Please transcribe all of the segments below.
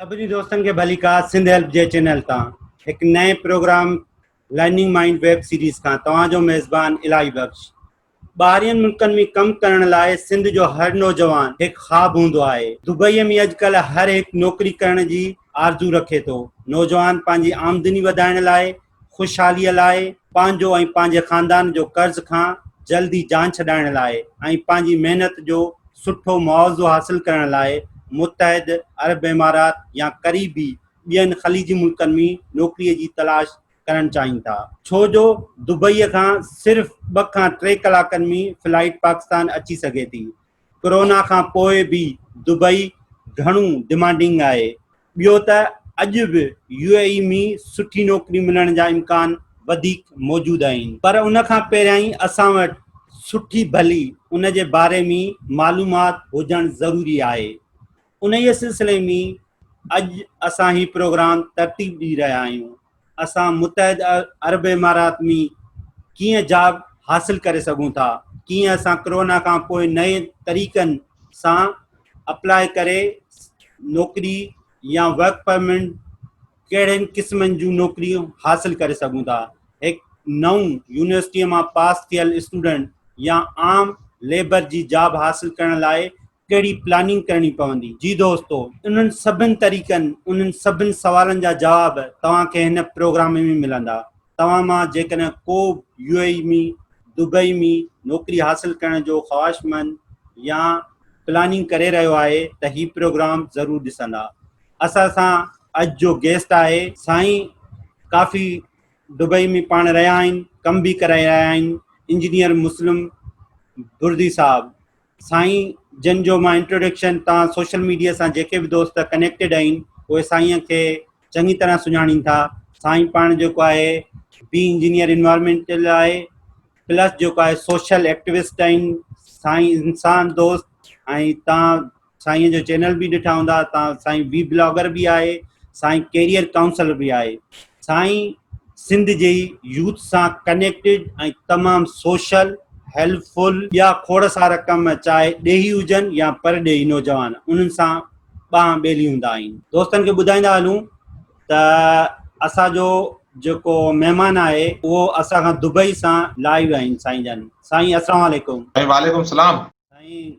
سڀني دوستن کي ڀليڪار سنڌ هيلپ جي چينل تان هڪ نئين programme learning mind web series کان توهان جو ميزبان الاهي بخش. ٻاهرين ملڪن ۾ ڪم ڪرڻ لاء سنڌ جو هر نوجوان هڪ خواب هوندو آهي. دبئي ۾ اڄڪلهه هر هڪ نوڪري ڪرڻ جي آرزو رکي ٿو. نوجوان پنهنجي آمدني وڌائڻ لاء، خوشحالي لاء، پنهنجو ۽ پنهنجي خاندان جو قرض کان جلدي جان ڇڏائڻ لاء ۽ پنهنجي محنت جو سٺو معاوضو حاصل ڪرڻ لاء متحد عرب امارات يا قريبي ٻين خليجي ملڪن ۾ نوڪري جي تلاش ڪرڻ چاهين ٿا. ڇو جو دبئي کان صرف ٻه کان ٽي ڪلاڪن ۾ فلائيٽ پاڪستان اچي سگهي ٿي. ڪرونا کان پوء به دبئي گهڻو ڊمانڊنگ آهي. ٻيو ته اڄ به يو اي اي ۾ سٺي نوڪري ملڻ جا امڪان وڌيڪ موجود آهن. پر ان کان پهريائين اسان وٽ سٺي ڀلي ان جي باري ۾ معلومات هجڻ ضروري آهي. انهيء سلسلي ۾ اڄ اسان هي پروگرام ترتيب ڏئي رهيا آهيون. اسان متحد عرب امارات ۾ ڪيئن جاب حاصل ڪري سگهون ٿا، ڪيئن اسان ڪرونا کان پوء نئين طريقن سان اپلاء ڪري نوڪري يا ورڪ پرمنٽ ڪهڙين قسمن جون نوڪريون حاصل ڪري سگهون ٿا. هڪ نئون يونيورسٽيء مان پاس ٿيل اسٽوڊنٽ يا عام ليبر جي جاب حاصل ڪرڻ لاء ڪهڙي پلاننگ ڪرڻي پوندي. جي دوستو انهن سڀن طريقن انهن سڀن سوالن جا جواب توهان کي هن پروگرام ۾ ملندا. توهان مان جيڪڏهن ڪو به يو اي اي ۾ دبئي ۾ نوڪري حاصل ڪرڻ جو خواهشمند يا پلاننگ ڪري رهيو آهي ته هي پروگرام ضرور ڏسندا. اسان سان اڄ جو گيسٽ آهي سائين ڪافي دبئي ۾ پاڻ رهيا آهن ڪم به ڪرائي رهيا آهن انجنيئر مسلم بردي صاحب. سائين جن جو مان انٽروڊڪشن تان سوشل ميڊيا سان جيڪي به دوست ڪنيڪٽيڊ آهن اهي سائين کي چڱي طرح سڃاڻين ٿا. سائين پاڻ جيڪو آهي بي انجنيئر انوائرمينٽل آهي پلس جيڪو آهي سوشل ايڪٽوسٽ آهن. سائين انسان دوست ۽ تان سائين جو چينل به ڏٺا هوندا. تان سائين وي بلاگر به آهي، سائين ڪيريئر ڪائونسلر به آهي. سائين سنڌ جي يوٿ سان ڪنيڪٽيڊ ۽ تمام سوشل هيلپ فل ٻيا کوڙ سارا ڪم چاهي ڏيهي هجن يا پرڏيهي نوجوان انهن سان ٻانهن ٻيلي هوندا آهن. دوستن کي ٻڌائيندا هلون ته اسان جو جيڪو مهمان آهي اهو اسان کان دبئي سان لائيو آهن سائين جن. سائين السلام عليڪم. سائين وعليڪم السلام. سائين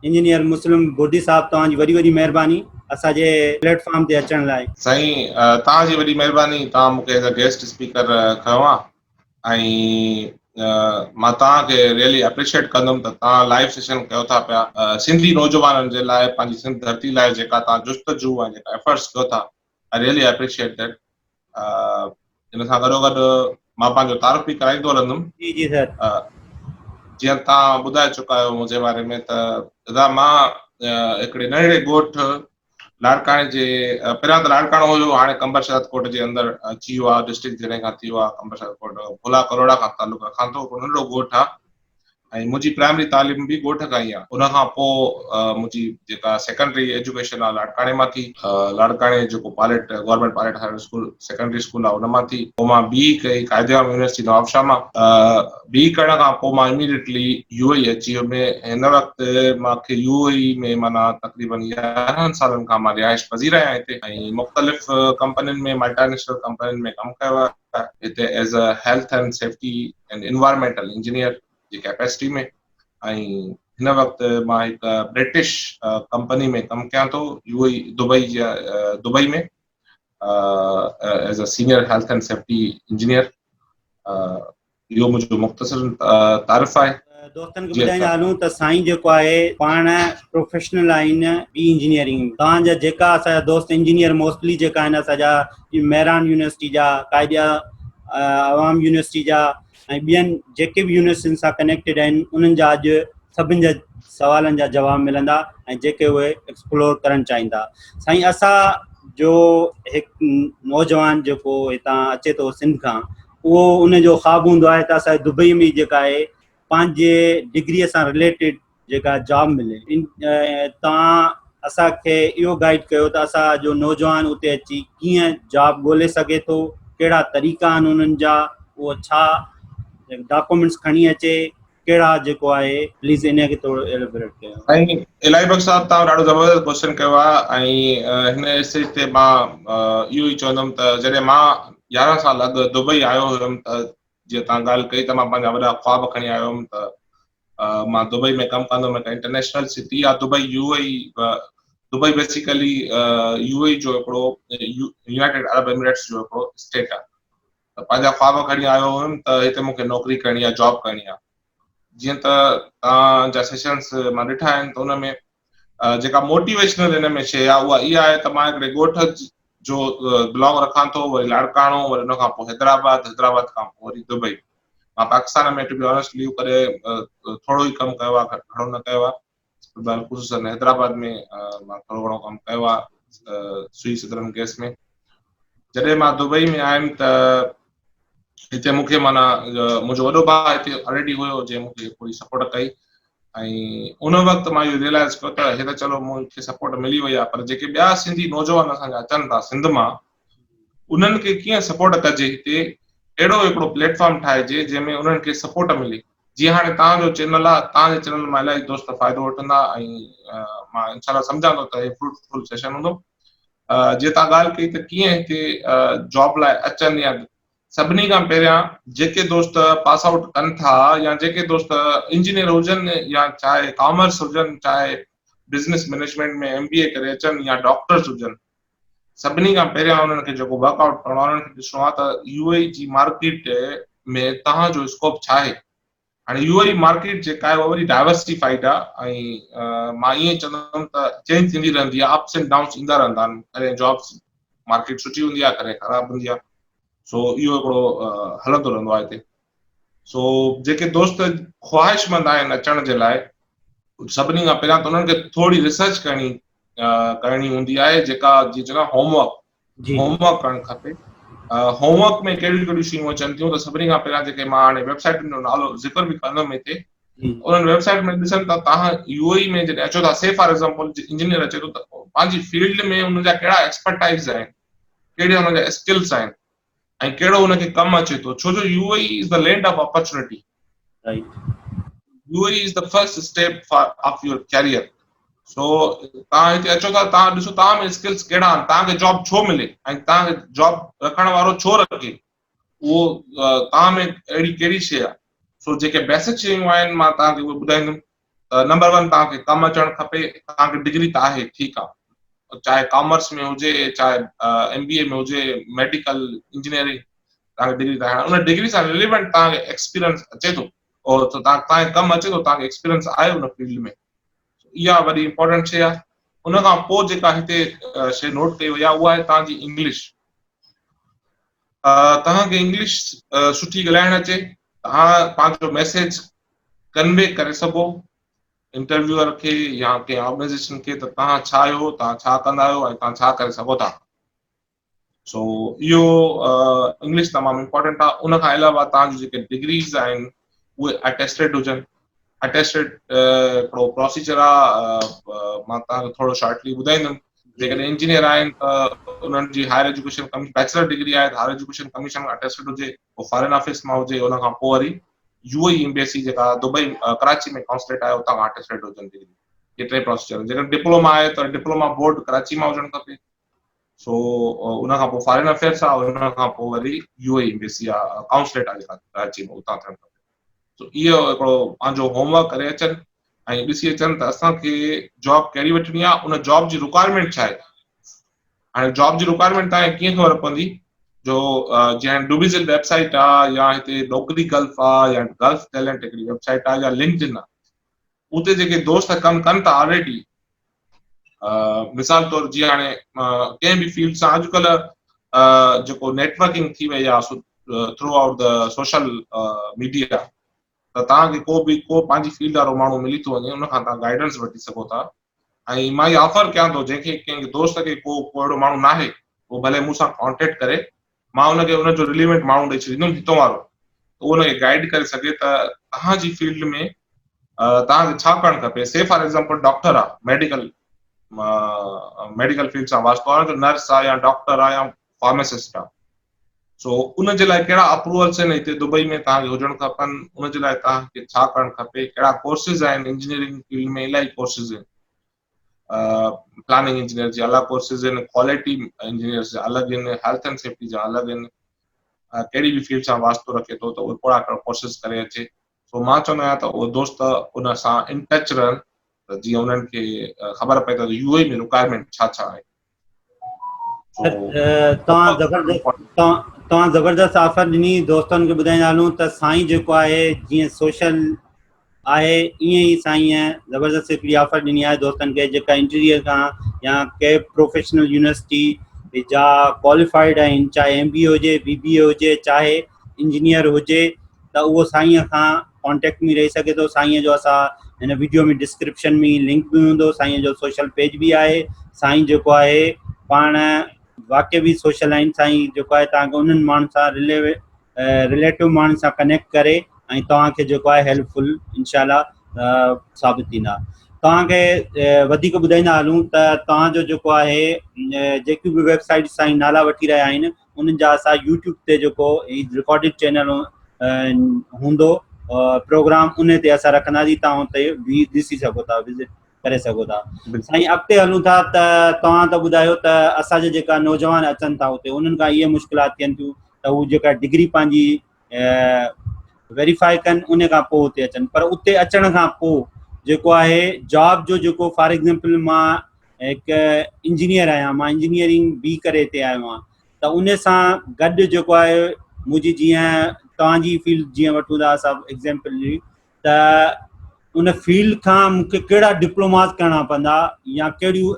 انجنيئر مسلم بوڊي صاحب توهان جي وڏي وڏي مهرباني اسان جي پليٽ فارم تي اچڻ لاء. سائين توهان جي وڏي مهرباني توهان مون کي ايز ا گيسٽ اسپيڪر کنيو آ ۽ مان توهان کي ريئلي اپريشيئيٽ ڪندم ته توهان لائيو سيشن ڪيو ٿا پيا سنڌي نوجوانن جي لاء پنهنجي سنڌ ڌرتي لاء جيڪا توهان جستجو ۽ جيڪا ايفرٽس ڪيو ٿا I really appreciate that. ان سان گڏو گڏ مان پنهنجو تعارف به ڪرائيندو هلندم. جي جي سر. جيئن توهان ٻڌائي چڪا آهيو منهنجي باري ۾ ته دادا مان هڪڙي ننڍڙي ڳوٺ لاڙڪاڻي جي پهريان ته لاڙڪاڻو هيو هاڻي قمبر شهداد ڪوٽ جي اندر اچي ويو آهي ڊسٽرڪٽ جڏهن کان ٿي ويو آهي قمبر شهداد ڪوٽ ڀولا ڪروڙا کان تعلق رکان ٿو هڪڙو ننڍڙو ڳوٺ آهي ۽ منهنجي پرائمري تعليم به ڳوٺ کان ئي آهي. ان کان پوء منهنجي جيڪا سيڪنڊري ايجوڪيشن آهي لاڙڪاڻي مان ٿي. لاڙڪاڻي جيڪو Pilot government Pilot higher school secondary school آهي ان مان ٿي. پوء مان بي اي ڪئي قائد اعظم يونيورسٽي نوابشاهه مان. بي اي ڪرڻ کان پوء مان اميڊيٽلي يو اي اچي ويم. هن وقت مان کي يو اي ۾ معنيٰ تقريبن 11 سالن کان مان رهائش پذير آهيان هتي ۽ مختلف ڪمپنين ۾ ملٽا نيشنل ڪمپنين ۾ ڪم ڪيو آهي. هتي as a health and safety and environmental engineer جي ڪيپيسٽي ۾ ۽ هن وقت مان هڪ برٽش ڪمپني ۾ ڪم ڪيان ٿو يو اي دبئي جي Dubai ۾ as a senior health and safety engineer. اهو منهنجو مختصر تعارف آهي. دوستن کي ٻڌائيندا هلون ته سائين جيڪو آهي پاڻ پروفيشنل آهن بي انجنيئرنگ توهان جا جيڪا اسان جا دوست انجنيئر موسٽلي جيڪا آهن اسان جا مهراڻ يونيورسٽي جا قائد عوام يونيورسٽي جا ۽ ٻين جيڪي به يونيورسٽين سان ڪنيڪٽيڊ آهن انهن جا اڄ سڀن جا سوالن جا جواب ملندا ۽ جيڪي اهي ايڪسپلور ڪرڻ چاهيندا. سائين اسان جو هڪ نوجوان جيڪو هتان اچي ٿو سنڌ کان اهو ان جو خواب هوندو آهي ته اسان دبئي ۾ جيڪا آهي پنهنجي ڊگري سان رليٽيڊ جيڪا جاب ملي. توهان اسان کي اهو گائيڊ ڪيو ته اسان جو نوجوان اتي اچي ڪيئن جاب ڳولي سگهي ٿو، ڪهڙا طريقا آهن انهن جا، اهو ڇا ڊاڪومينٽس کڻي اچي، ڪهڙا جيڪو آهي پليز انهي کي ٿورو ايلوبريٽ ڪيو. سائين الاهي بخش صاحب توهان ڏاڍو زبردست ڪوئسچن ڪيو آهي ۽ هن اسٽيج تي مان اهو ئي چوندم ته جڏهن مان 11 سال اڳ دبئي آيو هيم ته جيئن توهان ڳالهه ڪئي ته مان پنهنجا وڏا خواب کڻي آيو هيم ته مان دبئي ۾ ڪم ڪندم هڪ انٽرنيشنل سٽي آهي Dubai U A Dubai basically U A جو هڪڙو يونائيٽيڊ عرب ايمريٽس جو هڪڙو اسٽيٽ آهي ته پنهنجا خواب کڻي آيو هيم ته هتي مون کي نوڪري ڪرڻي آهي جاب ڪرڻي آهي جيئن ته توهان جا سيشنس مان ڏٺا آهن ته ان ۾ جيڪا موٽيويشنل ان ۾ شيء آهي اها اها آهي ته مان هڪڙي ڳوٺ جو بلانگ رکان ٿو وري لاڙڪاڻو وري ان کان پوء حيدرآباد حيدرآباد کان پوء وري دبئي مان پاڪستان ۾ ٽو بي آنيسٽ ليو ڪڏهن ٿورو ئي ڪم ڪيو آهي گهڻو نه ڪيو آهي بالخصوص حيدرآباد ۾ مان ٿورو گهڻو ڪم ڪيو آهي سوئي سدرن گيس ۾ جڏهن مان دبئي ۾ آيم ته هتي مون کي معنيٰ منهنجو وڏو ڀاء هتي آلريڊي هيو جنهن مون کي پوري سپورٽ ڪئي ۽ ان وقت مان اهو ريئلائز ڪيو ته هي ته چلو مون کي سپورٽ ملي وئي آهي پر جيڪي ٻيا سنڌي نوجوان اسان جا اچن ٿا سنڌ مان انهن کي ڪيئن سپورٽ ڪجي هتي اهڙو هڪڙو پليٽ فارم ٺاهجي جنهن ۾ انهن کي سپورٽ ملي جيئن هاڻي توهان جو چينل آهي توهان جي چينل مان الاهي دوست فائدو وٺندا ۽ مان انشاء الله سمجهان ٿو ته هي فروٽفل سيشن هوندو جي توهان ڳالهه ڪئي ته ڪيئن هتي جاب لاء اچن يا سڀني کان پهريان جيڪي دوست پاس آئوٽ ڪن ٿا يا جيڪي دوست انجنيئر هجن يا چاهي ڪامرس هجن چاهي بزنس مئنيجمينٽ ۾ ايم بي اي ڪري اچن يا ڊاڪٽرز هجن سڀني کان پهريان انهن کي جيڪو ورڪ آئوٽ ڪرڻو آهي انهن کي ڏسڻو آهي ته يو اي جي مارڪيٽ ۾ توهان جو اسڪوپ ڇا آهي هاڻي يو اي مارڪيٽ جيڪا آهي اها وري ڊائيورسيفائيڊ آهي ۽ مان ائين چوندم ته چينج ٿيندي رهندي آهي اپس اينڊ ڊائونس ايندا رهندا آهن ڪڏهن جابس مارڪيٽ سٺي هوندي آهي ڪڏهن خراب هوندي آهي سو اهو هڪڙو هلندو رهندو آهي هتي سو جيڪي دوست خواهشمند آهن اچڻ جي لاء سڀني کان پهريان ته انهن کي ٿوري ريسرچ ڪرڻي ڪرڻي هوندي آهي جيڪا جيئن چوندا هوم ورڪ هوم ورڪ ڪرڻ کپي هوم ورڪ ۾ ڪهڙيون ڪهڙيون شيون اچن ٿيون ته سڀني کان پهريان جيڪي مان هاڻي ويب سائيٽن جو نالو ذڪر به ڪندم هتي انهن ويب سائيٽ ۾ ڏسن ته توهان يو اي ۾ جڏهن اچو ٿا سي فار ايگزامپل انجنيئر اچي ٿو ته پنهنجي فيلڊ ۾ ان جا ڪهڙا ايڪسپرٽائز آهن ڪهڙي ان جا اسڪلس آهن ۽ ڪهڙو ان کي ڪم اچي ٿو ڇو جو U A is the land of opportunity U A is the first step for of your career so توهان هتي اچو ٿا توهان ڏسو توهان ۾ اسڪلس ڪهڙا آهن توهان کي جاب ڇو ملي ۽ توهان کي جاب رکڻ وارو ڇو رکي اهو توهان ۾ اهڙي ڪهڙي شيء آهي سو جيڪي بيسڪ شيون آهن مان توهان کي اهي ٻڌائيندم ته نمبر ون توهان کي ڪم اچڻ کپي توهان کي ڊگري ته آهي ٺيڪ آهي چاهي ڪامرس ۾ هجي چاهي ايم بي اي ۾ هجي ميڊيڪل انجنيئرنگ توهان کي ڊگري ته آهي ان ڊگري سان رليونٽ توهان کي ايڪسپيرينس اچي ٿو اور توهان کي ڪم اچي ٿو توهان کي ايڪسپيرينس آهي ان فيلڊ ۾ اها وڏي امپورٽنٽ شيء آهي ان کان پوء جيڪا هتي شيء نوٽ ڪئي وئي آهي اها آهي توهان جي انگلش توهان کي انگلش سٺي ڳالهائڻ اچي توهان پنهنجو ميسيج ڪنوي ڪري سگهو انٽرويوئر کي يا ڪنهن آرگنائيزيشن کي ته توهان ڇا آهيو توهان ڇا ڪندا آهيو ۽ توهان ڇا ڪري سگهو ٿا سو اهو انگلش تمام امپورٽنٽ آهي ان کان علاوه توهان جون جيڪي ڊگريز آهن اهي اٽيسٽيڊ هجن اٽيسٽيڊ هڪڙو پروسيجر آهي مان توهان کي ٿورو شارٽلي ٻڌائيندم جيڪڏهن انجنيئر آهن ته انهن جي higher education commission bachelor degree آهي ته هائر ايجوڪيشن ڪميشن کان اٽيسٽيڊ هجي پوء فارين آفيس مان هجي ان کان پوء وري يو اي ايمبيسي جيڪا دبئي ڪراچي ۾ ڪائونسليٽ آهي اتان کان اٽيسٽيڊ هجن ڊگري هي ٽي پروسيجر آهن جيڪڏهن ڊپلوما آهي ته ڊپلوما بورڊ ڪراچي مان هجڻ کپي سو ان کان پوء فارين افيئرس آهي ان کان پوء وري يو اي ايمبيسي آهي ڪائونسليٽ آهي جيڪا ڪراچي ۾ اتان ٿيڻ کپي سو اهو هڪڙو پنهنجو هوم ورڪ ڪري اچن ۽ ڏسي اچن ته اسان کي جاب ڪهڙي وٺڻي آهي ان جاب جي رڪوائرمينٽ ڇا آهي هاڻي جاب جي رڪوائرمينٽ تان ڪيئن خبر پوندي جو جيئن ڊوبيزل ويب سائيٽ آ يا هتي نوڪري گلف آ يا گلف ٽيلنٽ هڪڙي ويب سائيٽ آ يا لنڪڊ ان آ اتي جيڪي دوست ڪم ڪن ٿا آلريڊي مثال طور جيئن هاڻي ڪنهن به فيلڊ سان اڄڪلهه جيڪو نيٽورڪنگ ٿي وئي آهي through out the social media ته توهان کي ڪو به ڪو پنهنجي فيلڊ وارو ماڻهو ملي ٿو وڃي ان کان توهان گائيڊنس وٺي سگهو ٿا ۽ مان اها آفر ڪيان ٿو جنهن کي ڪنهن دوست کي ڪو ڪو اهڙو ماڻهو ناهي اهو ڀلي مون سان ڪانٽيڪٽ ڪري مان ان کي ان جو رليونٽ ماڻهو ڏئي ڇڏيندم هتو وارو ته اهو ان کي گائيڊ ڪري سگهي ته توهان جي فيلڊ ۾ توهان کي ڇا ڪرڻ کپي سي فار ايگزامپل ڊاڪٽر آ ميڊيڪل ميڊيڪل فيلڊ سان واسطو آ نرس آ يا ڊاڪٽر آ يا فارماسسٽ آ سو ان جي لاء ڪهڙا اپروولس آهن هتي دبئي ۾ توهان کي هجڻ کپن ان جي لاء توهان کي ڇا ڪرڻ کپي ڪهڙا ڪورسز آهن انجنيئرنگ فيلڊ ۾ الاهي ڪورسز آهن پلاننگ انجنيئر جي الڳ ڪورسز آهن ڪوالٽي انجنيئر جا الڳ آهن هيلٿ اينڊ سيفٽي جا الڳ آهن ڪهڙي به فيلڊ سان واسطو رکي ٿو ته اهي ڪهڙا ڪهڙا ڪورسز ڪري اچي سو مان چوندو آهيان ته اهي دوست ان سان ان ٽچ رهن ته جيئن انهن کي خبر پئي ته يو اي ۾ رڪوائرمينٽ ڇا ڇا آهي. توهان زبردست توهان زبردست آفر ڏني. دوستن کي ٻڌائيندا هلون ته سائين جيڪو آهي جيئن سوشل آهي ائين ئي سائين زبردست هڪڙي آفر ڏني آهي دوستن کي جيڪا انٽيريئر کان يا ڪنهن پروفيشنل يونيورسٽي جا ڪواليفائيڊ آهن، چاهي ايم بي اي هجي، بي بي اي هجي، چاهي انجنيئر هجي، ته اهو سائين کان ڪانٽيڪٽ ۾ رهي سگهي ٿو. سائين جو اسان هن ويڊيو ۾ ڊسڪرپشن ۾ لنڪ به هوندو، سائين جو سوشل پيج به آهي. سائين جيڪو آهي پاڻ واقعي به سوشل آهن. سائين جيڪو آهي توهان کي انهن ماڻهن سان رليٽو ماڻهن سان ڪنيڪٽ ڪري ۽ توهان کي جيڪو آهي هيلپ فل انشاء الله ثابت ٿيندا. توهان کي وڌيڪ ٻڌائيندا هلون ته توهان جو جيڪو آهي جيڪيون به ويب سائيٽ سائين نالا وٺي رهيا آهن انهن جا اسان يوٽيوب تي جيڪو هي رڪارڊيڊ چينل هوندو پروگرام ان تي اسان رکنداسين، توهان اتي به ڏسي سگهو ٿا، وزٽ ڪري سگهو ٿا. سائين اڳتي هلون ٿا ته توهان ته ٻڌايو ته اسان جا جيڪا نوجوان اچن ٿا اتي انهن کان اهي مشڪلات ٿين ٿيون ته هو جيڪا ڊگري پنهنجي ويريفائي ڪن ان کان پوء اتي اچن، پر اتي اچڻ کان پوء جيڪو آهي جاب جو جيڪو فار ايگزامپل مان هڪ انجنيئر آهيان، مان انجنيئرنگ بي ڪري هتي آيو آهيان ته ان سان گڏ جيڪو آهي منهنجي جيئن توهان جي فيلڊ جيئن وٺون ٿا اسان ايگزامپل جي ته ان فيلڊ کان مونکي ڪهڙا ڊپلوماز ڪرڻا پوندا يا ڪهڙيون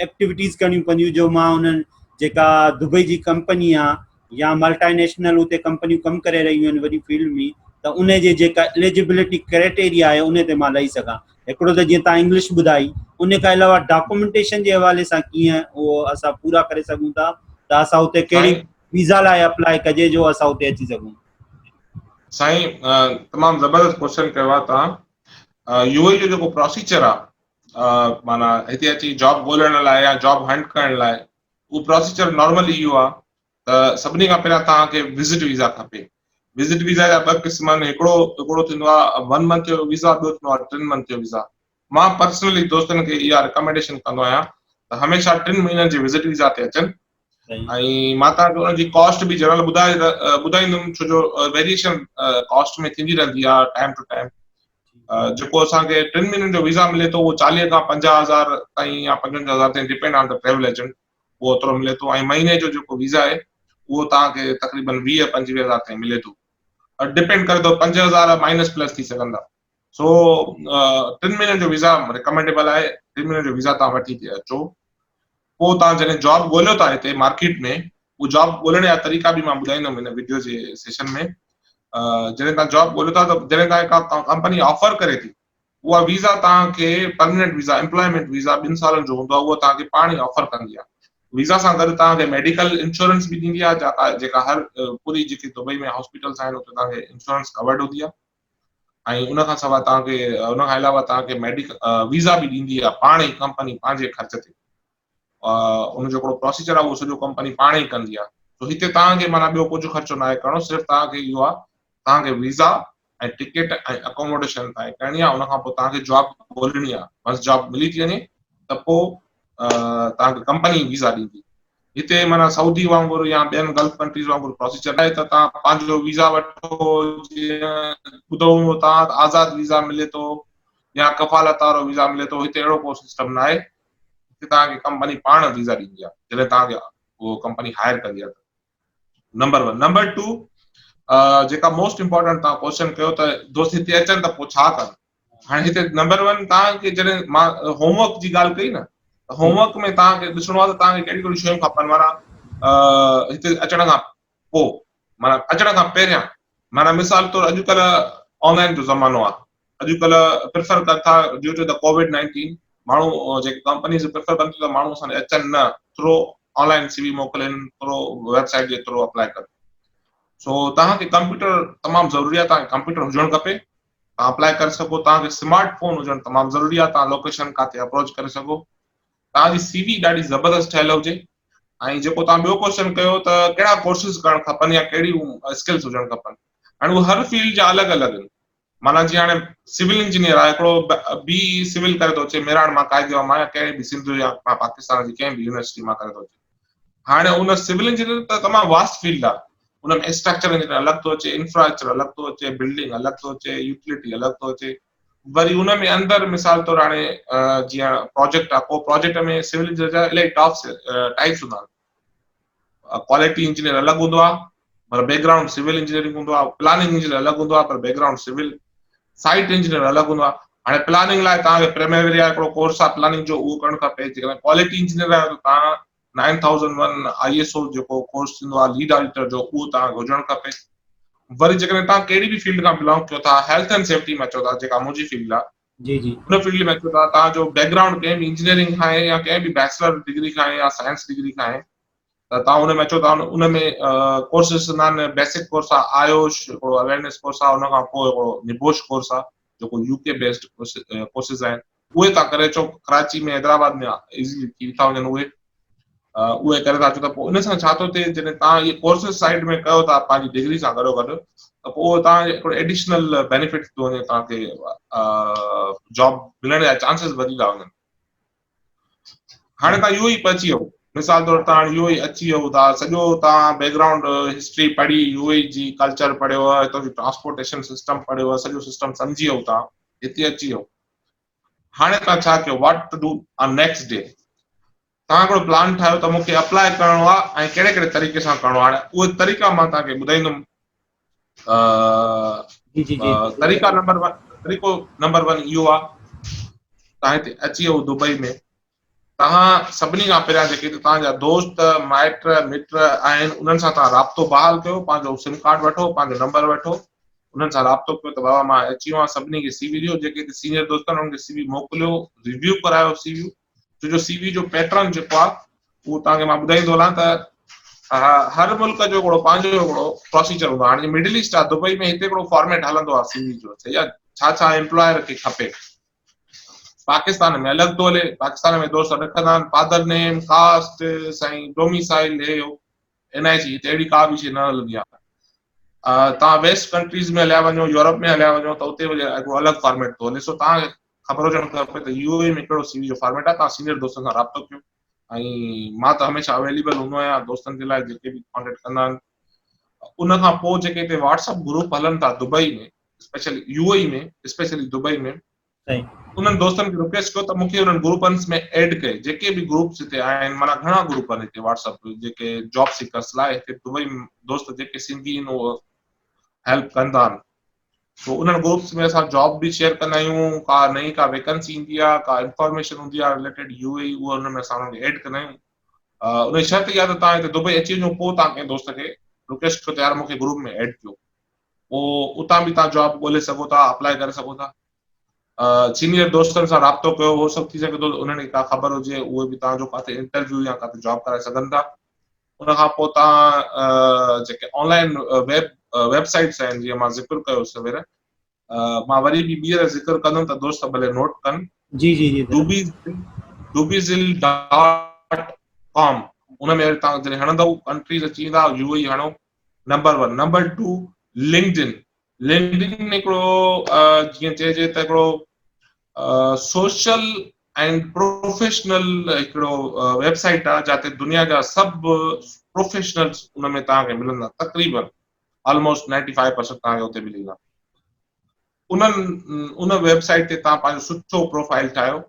ايڪٽيوٽيز ڪرڻيون پونديون جو مان انهن جيڪا دبئي جي ڪمپني آهي يا ملٽي نيشنل اتي ڪمپنيون ڪم ڪري رهيون آهن وڏي فيلڊ ۾ ته ان جي جيڪا اليجبلٽي ڪرائيٽيريا آهي ان تي مان لهي سگهان. هڪڙو ته جيئن توهان انگلش ٻڌائي ان کان علاوه ڊاڪومينٽيشن جي حوالي سان ڪيئن اهو اسان پورا ڪري سگهون ٿا ته اسان اتي ڪهڙي ويزا لاء اپلاء ڪجي جو اسان اتي اچي سگهون. سائين تمام زبردست ڪوشچن ڪيو آهي توهان. يو اي جو جيڪو پروسيجر آهي معنيٰ هتي اچي جاب ڳولڻ لاء يا جاب هنٽ ڪرڻ لاء اهو پروسيجر نارملي اهو آهي ته سڀني کان پهريان توهان کي وزٽ ويزا کپي. وزٽ ويزا جا ٻه قسم آهن، هڪڙو ٿيندو آهي ون منٿ جو ويزا، ٻيو ٿيندو آهي ٽن منٿ جو ويزا. مان پرسنلي دوستن کي اها ريڪمينڊيشن ڪندو آهيان ته هميشه ٽن مهينن جي وزٽ ويزا تي اچن ۽ مان توهان کي ان جي ڪاسٽ به جنرل ٻڌائي ٻڌائيندم ڇو جو ويريئيشن ڪاسٽ ۾ ٿيندي رهندي آهي ٽائيم ٽو ٽائيم. جيڪو اسان کي ٽن مهينن جو ويزا ملي ٿو اهو 40 کان 50 هزار تائين يا 55 هزار تائين depend on the travel agent اهو اوترو ملي ٿو ۽ مهيني جو جيڪو ويزا آهي اهو توهان کي تقريبن 20 25 هزار تائين ملي ٿو، ڊپينڊ ڪري ٿو، 5 هزار مائنس پلس ٿي سگهن ٿا. سو ٽن مهينن جو ويزا ريڪمينڊيبل آهي. ٽن مهينن جو ويزا توهان وٺي هتي اچو، پوء توهان جڏهن جاب ڳوليو ٿا هتي مارڪيٽ ۾ اهو جاب ڳولڻ جا طريقا به مان ٻڌائيندم هن ويڊيو جي سيشن ۾. جڏهن توهان جاب ڳوليو ٿا ته جڏهن توهان کي ڪمپني آفر ڪري ٿي اها ويزا توهان کي پرمننٽ ويزا، ايمپلائمينٽ ويزا ٻن سالن جو هوندو آهي، اهو توهان کي پاڻ ئي آفر ڪندي آهي. ويزا سان گڏ توهان کي ميڊيڪل انشورنس به ڏيندي آهي جيڪا جيڪا هر پوري جيڪي دبئي ۾ هاسپيٽلس آهن اتي توهان کي انشورنس ڪورڊ هوندي آهي ۽ ان کان سواء توهان کي ان کان علاوه توهان کي ميڊيڪل ويزا به ڏيندي آهي پاڻ ئي ڪمپني پنهنجي خرچ تي. ان جو هڪڙو پروسيجر آهي اهو سڄو ڪمپني پاڻ ئي ڪندي آهي. سو هتي توهان کي معنيٰ ٻيو ڪجهه خرچو ناهي ڪرڻو، صرف توهان کي اهو آهي توهان کي ويزا ۽ ٽڪيٽ ۽ اڪوموڊيشن توهان کي ڪرڻي آهي، ان کان پوء توهان کي جاب ڳولڻي آهي. ونس جاب ملي ٿي وڃي ته پوء توهان کي ڪمپني ويزا ڏيندي. هتي معنيٰ سعودي وانگر يا ٻين گلف ڪنٽريز وانگر پروسيجر ناهي ته توهان پنهنجو ويزا وٺو، جيئن ٻڌو هوندو توهان ته آزاد ويزا ملي ٿو يا ڪفالت وارو ويزا ملي ٿو، هتي اهڙو ڪو سسٽم ناهي. هتي توهان کي ڪمپني پاڻ ويزا ڏيندي آهي جڏهن توهان کي اهو ڪمپني هائر ڪندي آهي. نمبر 1. نمبر 2 جيڪا موسٽ امپورٽنٽ توهان ڪوشچن ڪيو ته دوست هتي اچن ته پوء ڇا ڪن. هاڻي هتي نمبر 1 توهان کي جڏهن مان هوم ورڪ جي ڳالهه ڪئي نه ته هوم ورڪ ۾ توهان کي ڏسڻو آهي ته توهان کي ڪهڙيون ڪهڙيون شيون کپن، معنيٰ هتي اچڻ کان پوء، معنيٰ اچڻ کان پهريان، معنيٰ مثال طور اڄڪلهه آن لائن جو زمانو آهي، اڄڪلهه پريفر ڪن ٿا ڊيو ٽو the Covid 19 ماڻهو جيڪي ڪمپنيز پريفر ڪن ٿيون ته ماڻهو اسان ڏي اچن نه، through on line C V موڪلين، ٿرو ويب سائيٽ جي ٿرو اپلائي ڪن. سو توهان کي ڪمپيوٽر تمام ضروري آهي، توهان کي ڪمپيوٽر هجڻ کپي، توهان اپلائي ڪري سگهو. توهان کي سمارٽ فون هجڻ تمام ضروري آهي، توهان لوڪيشن ڪاٿي اپروچ ڪري سگهو. توهان جي سي وي ڏاڍي زبردست ٺهيل هجي. ۽ جيڪو توهان ٻيو ڪوشچن ڪيو ته ڪهڙا ڪورسز ڪرڻ کپن يا ڪهڙيون اسڪلز هجڻ کپن، هاڻي اهي هر فيلڊ جا الڳ الڳ آهن. معنيٰ جيئن هاڻي سول انجنيئر آهي هڪڙو بي اي سول ڪري ٿو اچي مهراڻ مان قائد مان يا ڪنهن به سنڌ يا پاڪستان جي ڪنهن به يونيورسٽي مان ڪري ٿو اچي. هاڻي ان سول انجنيئر ته تمام واسٽ فيلڊ آهي، ان ۾ اسٽرڪچر انجنيئر الڳ ٿو اچي، انفراسٽرڪچر الڳ ٿو اچي، بلڊنگ الڳ ٿو اچي، يوٽيلٽي الڳ ٿو اچي. وري ان ۾ اندر مثال طور هاڻي جيئن پروجيڪٽ آهي، ڪو پروجيڪٽ ۾ سول انجنيئر جا الاهي ٽاپس ٽائپس هوندا آهن. ڪوالٽي انجنيئر الڳ هوندو آهي پر بيڪ گرائونڊ سول انجنيئرنگ هوندو آهي، پلاننگ انجنيئر الڳ هوندو آهي پر background civil, site engineer الڳ هوندو آهي. هاڻي پلاننگ لاء توهان کي پريميوريا هڪڙو ڪورس آهي پلاننگ جو، اهو ڪرڻ کپي. جيڪڏهن ڪوالٽي انجنيئر آهيو ته توهان nine thousand one I S O جيڪو ڪورس ٿيندو آهي ليڊ آڊيٽر جو، اهو توهان کي هجڻ کپي. وري جيڪڏهن توهان ڪهڙي به فيلڊ کان بلانگ ڪيو ٿا، هيلٿ اينڊ سيفٽي ۾ اچو ٿا جيڪا منهنجي فيلڊ آهي، جي جي ان فيلڊ ۾ اچو ٿا، توهان جو بيڪ گرائونڊ ڪنهن به انجنيئرنگ کان آهي يا ڪنهن به بيچلر ڊگري کان آهي يا سائنس ڊگري کان آهي ته توهان ان ۾ اچو ٿا، ان ۾ ڪورسز هوندا آهن. بيسڪ ڪورس آهي آيوش هڪڙو اويئرنيس ڪورس آهي، ان کان پوء هڪڙو نبوش ڪورس آهي جيڪو يو ڪي بيسڊ ڪورسز آهن، اهي تان ڪري اچو. ڪراچي ۾ حيدرآباد ۾ ايزلي ٿي ٿا وڃن، اهي اهي ڪري ٿا اچو ته پوء ان سان ڇا ٿو ٿئي، جڏهن تان اهي ڪورسز سائيڊ ۾ ڪيو ٿا پنهنجي ڊگري سان گڏو گڏ ته پوء اهو تان هڪڙو ايڊيشنل بينيفٽ ٿو وڃي، تان کي جاب ملڻ جا چانسز وڌي ٿا وڃن. هاڻي تان يو اي پهچي ويو، مثال طور تان يو اي اچي ويو ٿا، سڄو تان بيڪ گرائونڊ هسٽري پڙهي، يو اي جي ڪلچر پڙهيو، هتان جي ٽرانسپورٽيشن سسٽم پڙهيو، سڄو سسٽم سمجهي ويو، تان هتي اچي ويو. هاڻي توهان ڇا ڪيو؟ What to do on next day. توهان هڪڙو پلان ٺاهيو ته مون کي اپلاء ڪرڻو آهي ۽ ڪهڙي ڪهڙي طريقي سان ڪرڻو آهي. هاڻي اهي طريقا مان توهان کي ٻڌائيندم. جي جي جي طريقا نمبر 1، طريقو نمبر 1 اهو آهي، توهان هتي اچي ويو دبئي ۾، توهان سڀني کان پهريان جيڪي هتي توهان جا دوست مائٽ مٽ آهن انهن سان توهان رابطو بحال ڪيو، پنهنجو سم ڪارڊ وٺو، پنهنجو نمبر وٺو، انهن سان رابطو ڪيو ته بابا مان اچي ويو آهيان، سڀني کي سي وي ڏيو، جيڪي هتي سينيئر دوست آهن انهن کي سي وي موڪليو، ريويو ڪرايو سي وي، ڇو جو سي وي جو پيٽرن جيڪو آهي اهو توهان کي مان ٻڌائيندو هلان ته هر ملڪ جو هڪڙو پنهنجو هڪڙو پروسيجر هوندو آهي. هاڻي مڊل ايسٽ آهي، دبئي ۾ هتي هڪڙو فارميٽ هلندو آهي سي وي جو، صحيح آهي، ڇا ڇا امپلائر کي کپي. پاڪستان ۾ الڳ ٿو هلي، پاڪستان ۾ دوست رکندا آهن فادر نيم، ڪاسٽ، سائين ڊوميسائل، هي هو، اين آء سي، هتي اهڙي ڪا به شيء نه هلندي آهي. توهان ويسٽ ڪنٽريز ۾ هليا وڃو، يورپ ۾ هليا وڃو ته اتي وري هڪڙو الڳ فارميٽ ٿو هلي. سو توهان کي خبر هجڻ کپي ته يو اي ۾ ڪهڙو سي وي جو فارميٽ آهي. توهان سينيئر دوستن سان رابطو ڪيو ۽ مان ته هميشه اويليبل هوندو آهيان دوستن جي لاء جيڪي به ڪانٽيڪٽ ڪندا آهن. ان کان پوء جيڪي هتي واٽس اپ گروپ هلن ٿا Dubai ۾، specially U A ۾، specially Dubai ۾، انهن دوستن کي رڪويسٽ ڪيو ته مونکي انهن گروپنس ۾ ايڊ ڪئي، جيڪي به گروپس هتي آهن، معنيٰ گهڻا گروپ آهن هتي واٽس اپ جيڪي جاب سيڪرس لاء هتي دبئي ۾ دوست جيڪي سنڌي آهن اهو هيلپ ڪندا آهن. سو انهن گروپس ۾ اسان جاب به شيئر ڪندا آهيون، ڪا نئين ڪا ويڪنسي ايندي آهي، ڪا انفارميشن هوندي آهي رليٽيڊ يو اي، اهو ان ۾ اسان انهن کي ايڊ ڪندا آهيون. ان جي شرط اها ته توهان هتي دبئي اچي وڃو پوء توهان ڪنهن دوست کي رڪويسٽ ڪيو ته يار مونکي گروپ ۾ ايڊ ڪيو، پوء اتان به توهان جاب ڳولي سگهو ٿا، اپلاء ڪري سگهو ٿا. سينيئر دوستن سان رابطو ڪيو، هو سڀ ٿي سگهي ٿو انهن کي ڪا خبر هجي، اهي به توهان جو ڪاٿي انٽرويو يا ڪاٿي جاب ڪرائي سگهن ٿا. ان کان پوء توهان جيڪي on line web web sites آهن، جيئن مان ذڪر ڪيو سوير، مان وري به ٻيهر ذڪر ڪندم ته دوست ڀلي نوٽ ڪن. جي جي جي ڊوبي ڊوبيزل ڊاٽ ڪام، ان ۾ وري توهان جڏهن هڻندؤ ڪنٽريز اچي ويندا، يو اي هڻو number 1. Number 2 LinkedIn, LinkedIn هڪڙو جيئن چئجي ته هڪڙو سوشل اينڊ پروفيشنل هڪڙو ويب سائيٽ آهي جاتي دنيا جا سڀ پروفيشنلز ان ۾ توهان کي ملندا، تقريبن آلموسٽ 95% توهان کي اتي ملي ويندا. انهن ان ويب سائيٽ تي توهان پنهنجو سٺو پروفائل ٺاهيو،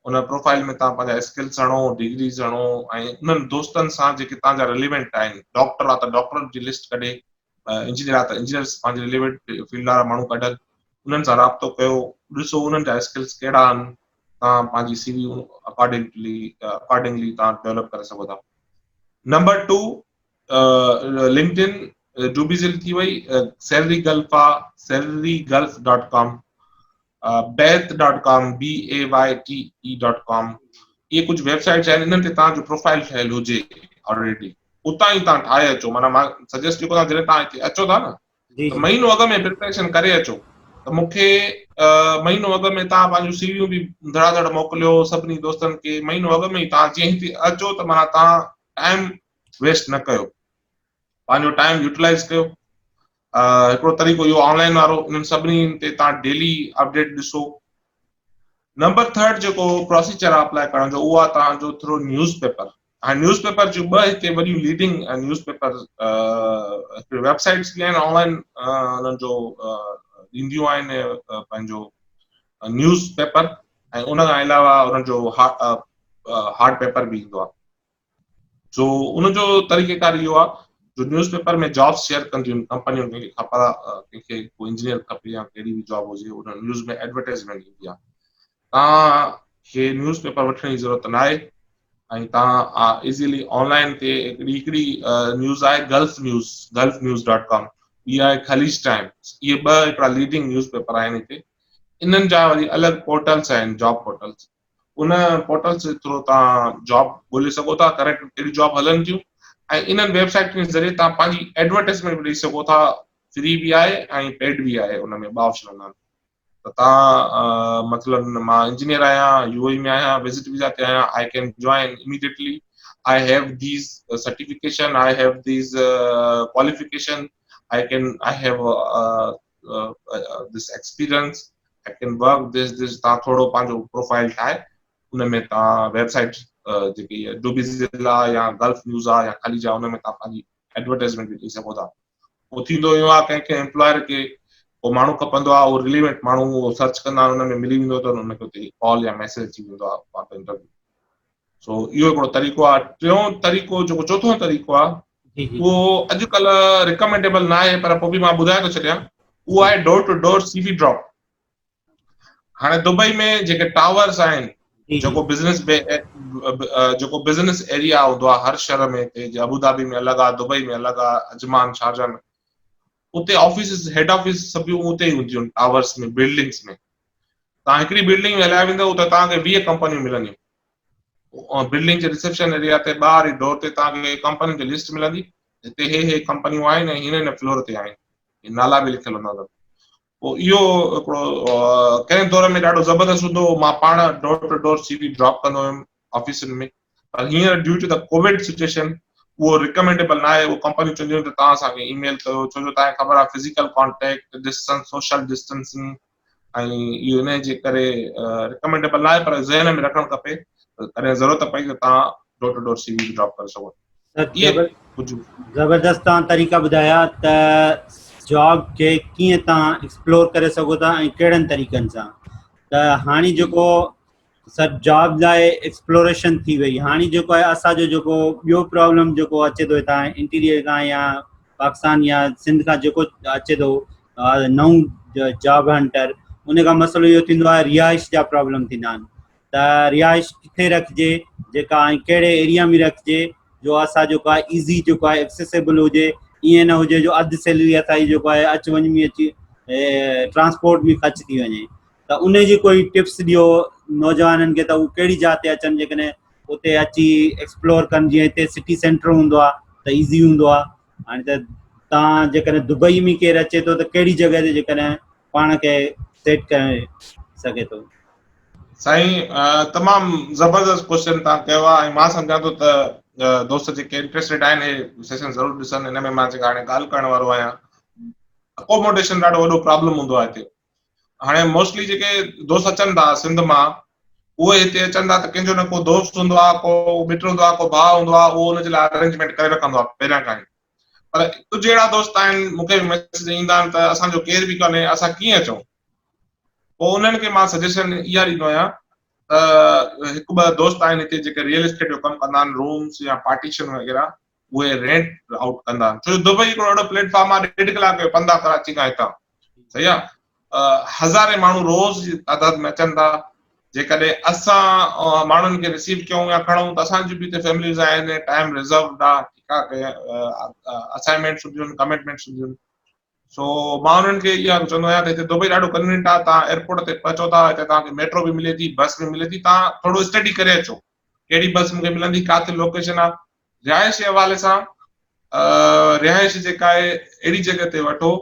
ان پروفائل ۾ توهان پنهنجا اسڪلز هڻو، ڊگريز هڻو ۽ انهن دوستن سان جيڪي توهان جا رليونٽ آهن، ڊاڪٽر آ ته ڊاڪٽر جي لسٽ ڪڍي، انجنيئر آ ته انجنيئرس پنهنجي رليونٽ فيلڊ وارا ماڻهو ڪڍن، انهن سان رابطو ڪيو، ڏسو انهن جا اسڪلز ڪهڙا آهن، توهان پنهنجي سي وي اڪارڊنگلي اڪارڊنگلي توهان ڊيولپ ڪري سگهو ٿا. نمبر 2 لنڪڊ ان ڊوبيزل ٿي وئي، سيلري گلف آ، salary gulf dot com, Bayt dot com, B A Y T E dot com, اهي ڪجهه ويب سائيٽس آهن، انهن تي توهان جو پروفائل ٺهيل هجي آلريڊي، اتان ئي توهان ٺاهي اچو. معنيٰ مان سجيسٽ جيڪو توهان جڏهن توهان هتي اچو ٿا نه ته مهينو اڳ ۾ پريپريشن ڪري اچو ته مون کي مهينو اڳ ۾ توهان پنهنجون سي ويون به ڌڙا ڌڙ موڪليو سڀني دوستن کي، مهينو اڳ ۾ ئي توهان جيئن هتي اچو ته معنيٰ توهان ٽائيم ويسٽ نه ڪيو، پنهنجو ٽائيم يوٽيلائز ڪيو. هڪڙو طريقو اهو آن لائن وارو، انهن سڀني تي توهان ڊيلي اپڊيٽ ڏسو. نمبر ٿرڊ جيڪو پروسيجر آهي اپلائي ڪرڻ جو، اهو آهي توهان جو ٿرو نيوز پيپر. هاڻي نيوز پيپر جون ٻه هتي وڏيون ليڊنگ نيوز پيپر هڪڙي ويب سائيٽس به آهن آن لائن، انهن جو ڏينديون آهن پنهنجو نيوز پيپر، ۽ ان کان علاوه انهن جو هارڊ پيپر به ايندو آهي. سو ان جو طريقه ڪار اهو آهي جو نيوز پيپر ۾ جابس شيئر ڪنديون آهن ڪمپنيون، ڪنهن کي کپا، ڪنهن کي ڪو انجنيئر کپي يا ڪهڙي به جاب هجي، ان نيوز ۾ ايڊورٽائزمينٽ ايندي آهي. توهان کي نيوز پيپر وٺڻ جي ضرورت نه آهي ۽ توهان ايزيلي آن لائن تي هڪڙي نيوز آهي Gulf news, Gulf news dot com, ٻي آهي خليج ٽائمز. اهي ٻه هڪڙا ليڊنگ نيوز پيپر آهن هتي. انهن جا وري الڳ پورٽلس آهن، جاب پورٽلس. ان پورٽلس جي ٿرو توهان جاب ڳولي سگهو ٿا، ڪرنٽ ڪهڙيون جاب هلن ٿيون، ۽ انهن ويب سائيٽن جي ذريعي توهان پنهنجي ايڊورٽائزمينٽ به ڏئي سگهو ٿا. فري به آهي ۽ پيڊ به آهي، ان ۾ ٻه آپشن هوندا آهن. ته توهان مثلا مان انجنيئر آهيان، يو اي ۾ آهيان، وزٽ ويزا تي آهيان، I can join immediately, I have these certification, I have these qualification, I can, I have this experience, I can work this this. تان ٿورو پنهنجو پروفائل ٺاهي ان ۾ تان ويب سائيٽ جيڪي ڊوبي ضلع يا گلف نيوز آ يا خليج آ، ان ۾ تان پنهنجي ايڊورٽائزمينٽ به ڏئي سگهو ٿا. پوء ٿيندو اهو آ ڪنهن ڪنهن امپلائر کي ڪو ماڻهو کپندو آ، اهو رليونٽ ماڻهو اهو سرچ ڪندا آهن، ان ۾ ملي ويندو اٿن، ان کي اتي ڪال يا ميسيج اچي ويندو آ انٽرويو. سو اهو هڪڙو طريقو آ. ٽيون طريقو جيڪو چوٿون طريقو آ، اهو اڄڪلهه ريڪمينڊيبل نه آهي، پر پوء به مان ٻڌائي ٿو ڇڏيان، اهو آهي door to door C V drop. هاڻي دبئي ۾ جيڪي ٽاورز آهن، جيڪو بزنس جيڪو بزنس ايريا هوندو آهي هر شهر ۾ هتي ابوظهبي ۾ الڳ آهي، دبئي ۾ الڳ آهي، عجمان، شارجا ۾، اتي آفيسز، هيڊ آفيس سڀ اتي ئي هونديون آهن، ٽاورز ۾، بلڊنگس ۾. توهان هڪڙي بلڊنگ ۾ هليا ويندو ته توهان کي 20 ڪمپنيون ملنديون. بلڊنگ جي رسيپشن ايريا تي ٻاهر ئي ڊور تي توهان کي ڪمپنين جي لسٽ ملندي، هتي هي هي ڪمپنيون آهن ۽ هن هن فلور تي آهن، نالا به لکيل هوندا اٿن. پوء اهو هڪڙو ڪنهن دور ۾ ڏاڍو زبردست هوندو هو، مان پاڻ door to door C V drop ڪندو هيم آفيسن ۾، پر هينئر due to the Covid situation اهو ريڪمينڊيبل نه آهي. اهو ڪمپنيون چونديون آهن ته توهان اسان کي اي ميل ڪيو، ڇو جو توهان کي خبر آهي physical contact, distance, social distancing, ۽ اهو ان جي ڪري ريڪمينڊيبل نه آهي، پر ذهن ۾ رکڻ کپي ته ڪڏهن ضرورت پئي ته توهان door to door C V به ڊراپ ڪري سگهو ٿا. زبردست توهان طريقا ٻڌايا ته جاب کي ڪيئن توهان ايڪسپلور ڪري سگهو ٿا ۽ ڪهڙن طريقن سان. ته هاڻي جيڪو سر جاب لاء ايڪسپلوريشن ٿي وئي، هاڻي جيڪو آهي اسان جو جيڪو ٻيو پرابلم جيڪو اچي ٿو هتان انٽيريئر کان يا پاڪستان يا سنڌ کان جيڪو اچي ٿو نئون جاب هنٽر، ان کان مسئلو اهو ٿيندو آهي رهائش جا پرابلم ٿيندا آهن ته رهائش ڪٿي رکجي جيڪا ۽ ڪهڙي ايريا ۾ رکجي جو اسان جيڪو آهي ايزي جيڪو آهي ايڪسيسيبل هجي، ائين نه هجي جو اڌ سيلري اسان جي جيڪو آهي اچ وڃ ۾ اچي ٽرانسپورٽ ۾ خرچ ٿي وڃي. ته ان جي ڪوئي ٽپس ڏيو نوجوانن کي ته هو ڪهڙي جاء تي اچن، جيڪڏهن اتي اچي ايڪسپلور ڪن، جيئن هتي سٽي سينٽر هوندو آهي ته ايزي هوندو آهي. هاڻي ته تان جيڪڏهن دبئي ۾ ڪير اچي ٿو ته ڪهڙي جڳهه تي جيڪڏهن پاڻ کي سيٽ ڪري سگهي ٿو؟ سائين تمام زبردست ڪوشچن تان ڪيو آهي ۽ مان سمجهان ٿو ته دوست جيڪي انٽريسٽيڊ آهن هي سيشن ضرور ڏسن. هن ۾ مان جيڪا هاڻي ڳالهه ڪرڻ وارو آهيان، اڪوموڊيشن ڏاڍو وڏو پرابلم هوندو آهي هتي. هاڻي موسٽلي جيڪي دوست اچن ٿا سنڌ مان، اهي هتي اچن ٿا ته ڪنهن جو نه ڪو دوست هوندو آهي، ڪو مٽ هوندو آهي، ڪو ڀاء هوندو آهي، اهو ان جي لاء ارينجمينٽ ڪري رکندو آهي پهريان کان ئي. پر ڪجهه اهڙا دوست آهن، مون کي به ميسيج ايندا آهن ته اسان جو ڪير به ڪونهي، اسان ڪيئن اچون؟ پوء انهن کي مان سجيشن اها ڏيندو آهيان ته هڪ ٻه دوست آهن هتي جيڪي ريئل اسٽيٽ جو ڪم ڪندا آهن، رومس يا پارٽيشن وغيره اهي رينٽ آئوٽ ڪندا آهن، ڇو جو دبئي هڪڙو اهڙو پليٽ فارم آهي، ڏيڍ ڪلاڪ جو پنڌ آهي ڪراچي کان هتان، صحيح آهي. هزارين ماڻهو روز جي تعداد ۾ اچن ٿا. جيڪڏهن اسان ماڻهن کي رسيو ڪيون يا کڻون ته اسان جون به هتي فيمليز آهن، ٽائيم ريزروڊ آهي، ٺيڪ آهي، اسائنمينٽس هونديون آهن، ڪمٽمينٽس هونديون آهن. سو مان انهن کي اها چوندو آهيان ته هتي دبئي ڏاڍو ڪنوينٽ آهي، توهان ايئرپورٽ تي پهچو ٿا، هتي توهان کي ميٽرو به ملي ٿي، بس به ملي ٿي، توهان ٿورو اسٽڊي ڪري اچو ڪهڙي بس مون کي ملندي، ڪاٿي لوڪيشن آهي. رهائش جي حوالي سان رهائش جيڪا آهي اهڙي جڳهه تي وٺو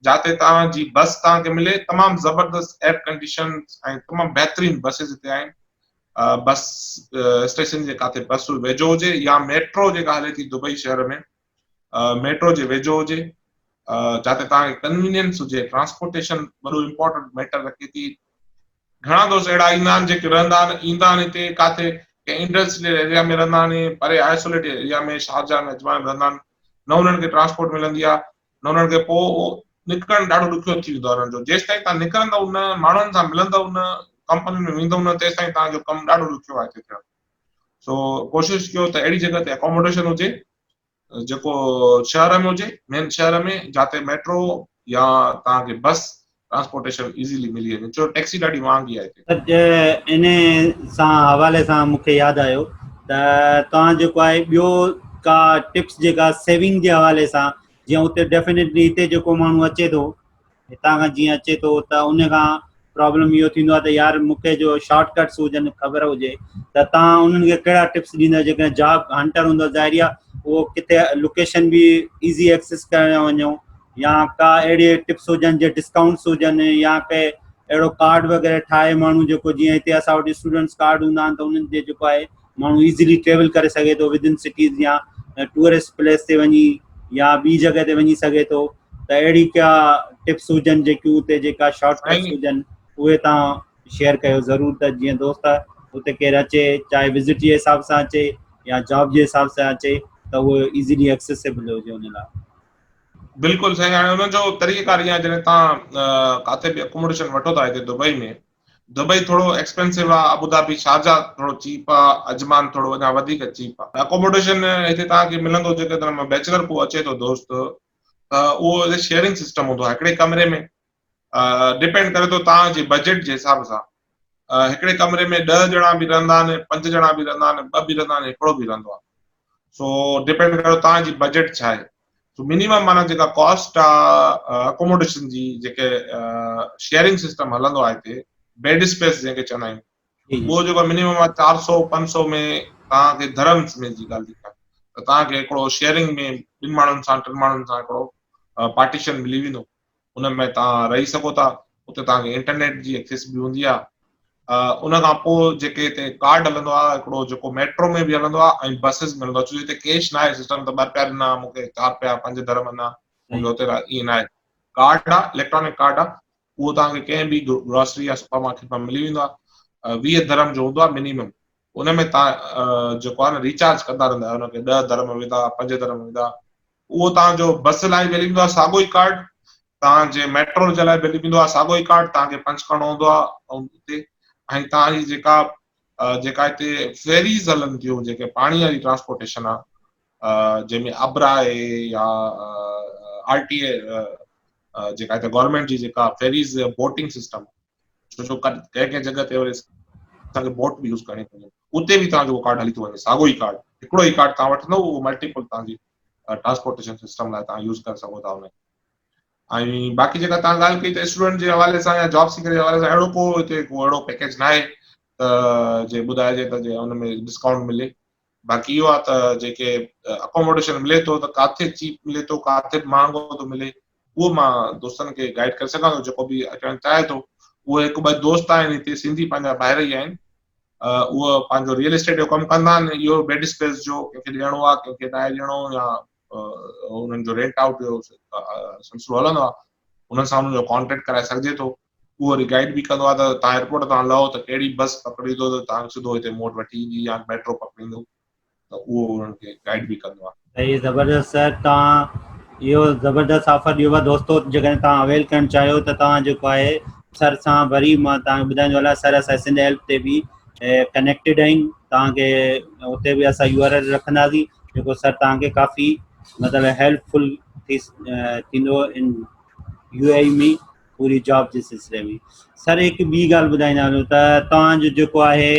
جاتي توهان جي بس توهان کي ملي. تمام زبردست ايئر ڪنڊيشن ۽ تمام بهترين بسز هتي آهن. بس اسٽيشن جي ڪاٿي بس ويجهو هجي يا ميٽرو جيڪا هلي ٿي دبئي شهر ۾ ميٽرو جي ويجهو هجي جاتي توهان کي ڪنوينينس هجي. ٽرانسپورٽيشن وڏو امپورٽنٽ ميٽر رکي ٿي. گهڻا دوست اهڙا ايندا آهن جيڪي رهندا آهن، ايندا آهن هتي ڪاٿي ڪنهن انڊسٽريل ايريا ۾ رهندا آهن، پري آئسوليٽ ايريا ۾ شارجا ۾ اجمان ۾ رهندا آهن، نه انهن کي ٽرانسپورٽ ملندي آهي نه انهن کي، پوء نڪرڻ ڏاڍو ڏکيو ٿي ويندو آهي انهن جو. جيستائين توهان نڪرندؤ نه، ماڻهن سان ملندؤ نه، ڪمپنين ۾ ويندؤ نه، تيستائين توهان جو ڪم ڏاڍو ڏکيو آهي هتي ٿيڻ. سو ڪوشش ڪيو ته اهڙي جڳهه تي اڪوموڊيشن هجي جيڪو شهر ۾ هجي، مين شهر ۾ جاتي ميٽرو يا توهان کي بس ٽرانسپورٽيشن ايزيلي ملي وڃي، ڇو ٽيڪسي ڏاڍي مهانگي آهي هتي. ان سان حوالي سان مون کي ياد آيو ته توهان جيڪو آهي ٻيو ڪا ٽپس جيڪا سيونگ جي حوالي سان، جيئن اتي ڊيفينيٽلي هتي جيڪو ماڻهو اچي ٿو هتان کان جيئن اچي ٿو ته ان کان پرابلم اهو ٿيندو آهي ته يار مون کي جو شارٽ ڪٽس هجن خبر هجي، ته توهان انهن کي ڪهڙا ٽپس ڏيندا؟ جيڪڏهن جاب هنٽر هوندو ظاهري آهي اهو ڪٿي لوڪيشن به ايزي ايڪسس ڪرڻ وڃو، يا ڪا اهڙي ٽپس هجن جي ڊسڪائونٽس هجن، يا ڪي اهڙو ڪارڊ وغيره ٺاهي ماڻهو جيڪو جيئن هتي اسان وٽ اسٽوڊنٽس ڪارڊ هوندا آهن ته انهن تي جيڪو آهي ماڻهو ايزلي ٽريول ڪري سگهي ٿو ود ان سٽيز يا ٽوئرسٽ پليس تي وڃي يا ٻي جڳهه تي وڃي سگهي ٿو، ته اهڙي ڪا ٽپس هجن جيڪيون اتي جيڪا شارٽ ڪٽس هجن اهي توهان شيئر ڪيو ضرور، ته جيئن دوست اتي ڪير اچي، چاهي وزٽ جي حساب سان اچي يا جاب جي حساب سان اچي، ته اهو ايزلي ايڪسيسبل هجي ان لاء. بلڪل سائين، هاڻي ان جو طريقه ڪار ائين آهي، جڏهن توهان ڪاٿي به اڪوموڊيشن وٺو ٿا هتي دبئي ۾، دبئي ٿورو ايڪسپينسو آ، ابوڌابي شارجا ٿورو چيپ آ، عجمان ٿورو اڃا وڌيڪ چيپ آ. اڪوموڊيشن هتي توهان کي ملندو جيڪڏهن بيچلر ڪو اچي ٿو دوست ته اهو هتي شيئرنگ سسٽم هوندو آهي. هڪڙي ڪمري ۾ ڊپينڊ ڪري ٿو توهان جي بجيٽ جي حساب سان، هڪڙي ڪمري ۾ 10 ڄڻا به رهندا آهن، 5 ڄڻا به رهندا آهن، 2 به رهندا آهن، هڪڙو به رهندو آهي. سو ڊپينڊ ڪري ٿو توهان جي بجيٽ ڇا آهي. سو منيمم معنيٰ جيڪا ڪاسٽ آ اڪوموڊيشن جي، جيڪي شيئرنگ سسٽم هلندو آهي هتي، بيڊ اسپيس جنهن کي چوندا آهيون، اهو جيڪو منيمم آ 400 500 ۾ توهان کي درهمس ۾ جي ڳالهه ٿي ڪيان ته توهان کي هڪڙو شيئرنگ ۾ 2 ماڻهن سان 3 ماڻهن سان هڪڙو پارٽيشن ملي ويندو، ان ۾ توهان رهي سگهو ٿا. اتي توهان کي انٽرنيٽ جي ايڪسيس به هوندي آهي. ان کان پوء جيڪي هتي ڪارڊ هلندو آهي هڪڙو، جيڪو ميٽرو ۾ به هلندو آهي ۽ بسز ۾ هلندو آهي، ڇو جو هتي ڪيش نه آهي سسٽم ته 2 رپيا ڏنا مون کي، 4 رپيا 5 درهم ڏنا مون کي، اتي ائين نه آهي. ڪارڊ آهي، اليڪٽرانڪ ڪارڊ آهي، اهو توهان کي ڪنهن به گروسري يا سپر مارڪيٽ مان ملي ويندو آهي. 20 درهم جو هوندو آهي منيمم. ان ۾ توهان جيڪو آهي نه ريچارج ڪندا رهندا آهيو، ان کي 10 درهم ويندا، 5 درهم ويندا، اهو توهان جو بس لاء به هلي ويندو آهي ساڳو ئي ڪارڊ، توهان جي ميٽرو جي لاء به هلي ويندو آهي ساڳو ئي ڪارڊ، توهان کي پنچ ڪرڻو هوندو آهي اتي. ۽ توهان جي جيڪا جيڪا هتي فيريز هلن ٿيون، جيڪي پاڻي واري ٽرانسپورٽيشن آهي، جنهن ۾ ابرا آهي يا آر ٽي اي، جيڪا هتي گورنمينٽ جي جيڪا فيريز بوٽنگ سسٽم، ڇو جو ڪنهن ڪنهن جڳهه تي وري اسان کي بوٽ به يوز ڪرڻي پوندي، اتي به توهان جو ڪارڊ هلي ٿو وڃي. ساڳو ئي ڪارڊ، هڪڙو ئي ڪارڊ توهان وٺندو، اهو ملٽيپل توهان جي ٽرانسپورٽيشن سسٽم لاء توهان يوز ڪري سگهو ٿا ان کي. ۽ باقي جيڪا توهان ڳالهه ڪئي ته اسٽوڊنٽ جي حوالي سان يا جاب سيڪر جي حوالي سان، اهڙو ڪو هتي ڪو اهڙو پيڪيج ناهي ته جي ٻڌائجي ته جي ان ۾ ڊسڪائونٽ ملي. باقي اهو آهي ته جيڪي اڪوموڊيشن ملي ٿو ته ڪاٿي چيپ ملي ٿو، ڪاٿي مهانگو ٿو ملي، اهو مان دوستن کي گائيڊ ڪري سگهان ٿو جيڪو به اچڻ چاهي ٿو. اهي هڪ ٻه دوست آهن هتي، سنڌي پنهنجا ڀائر ئي آهن، اهو پنهنجو ريئل اسٽيٽ جو ڪم ڪندا آهن. اهو بيڊ اسپيس جو ڪنهن کي ڏيڻو آهي، ڪنهن کي ناهي ڏيڻو، يا انهن جو رينٽ آئوٽ جو سلسلو هلندو آهي، انهن سان انهن جو ڪانٽيڪٽ ڪرائي سگهجي ٿو. اهو وري گائيڊ به ڪندو آهي ته توهان ايئرپورٽ تان لهو ته ڪهڙي بس پڪڙيندو ته توهان کي سڌو هتي مون وٽ وٺي ايندي، يا ميٽرو پڪڙيندو ته اهو انهن کي گائيڊ به ڪندو آهي. صحيح، زبردست سر، توهان اهو زبردست آفر ڏيو آهي. دوستو، جيڪڏهن توهان اويل ڪرڻ چاهيو ته توهان جيڪو آهي سر سان وري مان توهان کي ٻڌائيندو هلان، سر اسان سنڌ هيلپ تي به ڪنيڪٽيڊ آهن، توهان کي اتي به اسان يو آر ايل رکنداسين جيڪو سر توهان کي ڪافي مطلب هيلپ فل ٿي ٿيندو ان يو اي ۾ پوري جاب جي سلسلي ۾. سر هڪ ٻي ڳالهه ٻڌائيندا هلون ته توهان جو جيڪو آهي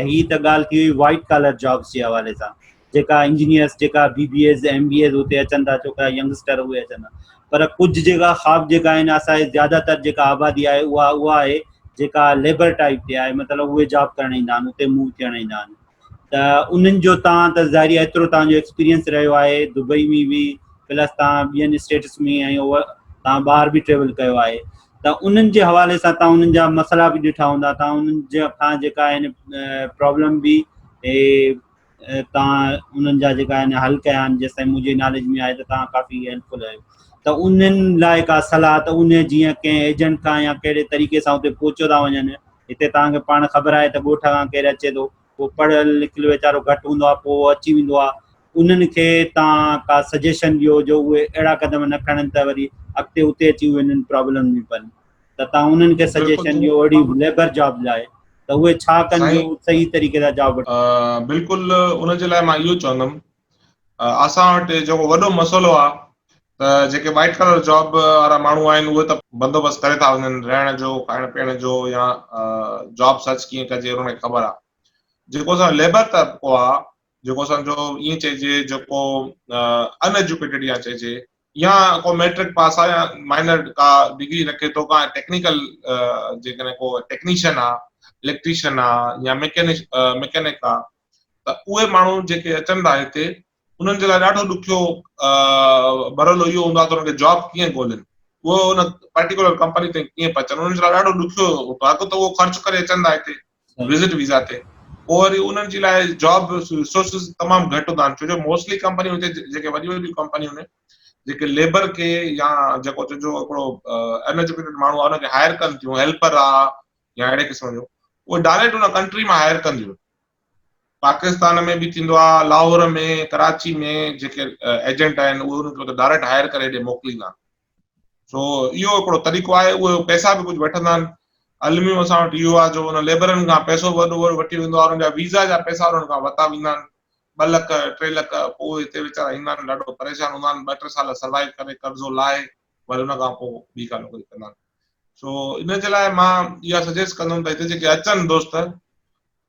هي ته ڳالهه ٿي وئي وائٽ ڪالر جابس جي حوالي سان، جيڪا انجنيئرس جيڪا بي بي ايز ايم بي ايز اتي اچن ٿا، ڇوڪرا ينگسٽر اهي اچن ٿا، پر ڪجهه جيڪا خواب جيڪا آهن، اسان جي زياده تر جيڪا آبادي آهي اها اها آهي جيڪا ليبر ٽائپ تي آهي، مطلب اهي جاب ڪرڻ ايندا آهن، اتي موو ٿيڻ ايندا آهن، ته انهن جو توهان ته ظاهري ايترو توهان جو ايڪسپيرينس رهيو آهي دبئي ۾ به، پلس توهان ٻين اسٽيٽس ۾ ۽ توهان ٻاهر به ٽريول ڪيو آهي، ته انهن جي حوالي سان توهان انهن جا مسئلا به ڏٺا هوندا توهان انهن جي کان جيڪا آهن پرابلم به توهان انهن جا جيڪا آهن حل ڪيا آهن جيستائين منهنجي ناليج ۾ آهي ته توهان ڪافي هيلپفل آهيو ته انهن لاء ڪا صلاح ته ان جيئن ڪنهن ايجنٽ کان يا ڪهڙي طريقي سان اتي پهچو ٿا وڃن هتي توهان کي پاڻ خبر آهي ته ڳوٺ کان ڪير اچي ٿو پوء پڙهيل لکيل ويچارو گهٽ هوندو آهي پوء اچي ويندو آهي انهن کي توهان ڪا سجيشن ڏيو جو اهي اهڙا قدم نه کڻن ته وري اڳتي اتي اچي اهي انهن پرابلم ۾ پون ته توهان انهن کي سجيشن ڏيو اهڙي ليبر جاب لاء ته اهي ڇا ڪن جو صحيح طريقي سان جاب وٺن. بلڪل ان جي لاء مان اهو چوندم اسان وٽ جيڪو وڏو مسئلو آهي ته جيڪي وائٽ ڪالر جاب وارا ماڻهو آهن اهي ته بندوبست ڪري ٿا وڃن رهڻ جو کائڻ پيئڻ جو يا جاب سرچ ڪيئن ڪجي انهن کي خبر آهي جيڪو اسان ليبر طبقو آهي جيڪو اسان جو ائين چئجي جيڪو ان ايجوڪيٽيڊ يا چئجي يا ڪو ميٽرڪ پاس آ يا مائنر ڪا ڊگري رکي ٿو ڪا ٽيڪنيڪل جيڪڏهن ڪو ٽيڪنيشن آ اليڪٽريشن آ يا ميڪينڪ ميڪينڪ آ ته اهي ماڻهو جيڪي اچن ٿا هتي انهن جي لاء ڏاڍو ڏکيو مرحلو اهو هوندو آهي ته انهن کي جاب ڪيئن ڳولين اهو ان پرٽيڪولر ڪمپني تائين ڪيئن پهچن انهن جي لاء ڏاڍو ڏکيو هوندو آهي هڪ ته اهو خرچ ڪري اچن ٿا هتي وزٽ ويزا تي پوء وري انهن جي لاء جاب ريسورسز تمام گهٽ هوندا آهن ڇو جو موسٽلي ڪمپنيون هتي جيڪي وڏيون وڏيون ڪمپنيون آهن جيڪي ليبر کي يا جيڪو چئجو هڪڙو ان ايجوڪيٽيڊ ماڻهو آهي ان کي هائر ڪن ٿيون هيلپر آهي يا اهڙي قسم جو اهي ڊائريڪٽ ان ڪنٽري مان هائر ڪنديون پاڪستان ۾ به ٿيندو آهي لاهور ۾ ڪراچي ۾ جيڪي ايجنٽ آهن اهي انهن کي ڊائريڪٽ هائر ڪري هيڏي موڪليندا آهن سو اهو هڪڙو طريقو آهي اهي پئسا به ڪجهه وٺندا آهن الميو اسان وٽ اهو آهي جو ان ليبرن کان پئسو وڏو وڏو وٺي ويندو آهي انهن جا ويزا جا پئسا انهن کان ورتا ويندا آهن ٻه لک ٽي لک پوء هتي ويچارا ايندا آهن ڏاڍو پريشان هوندا آهن ٻه ٽي سال سروائيو ڪري قرضو لاهي وري ان کان پوء ٻي ڪا نوڪري ڪندا آهن سو ان جي لاء مان اها سجيسٽ ڪندم ته هتي جيڪي اچن دوست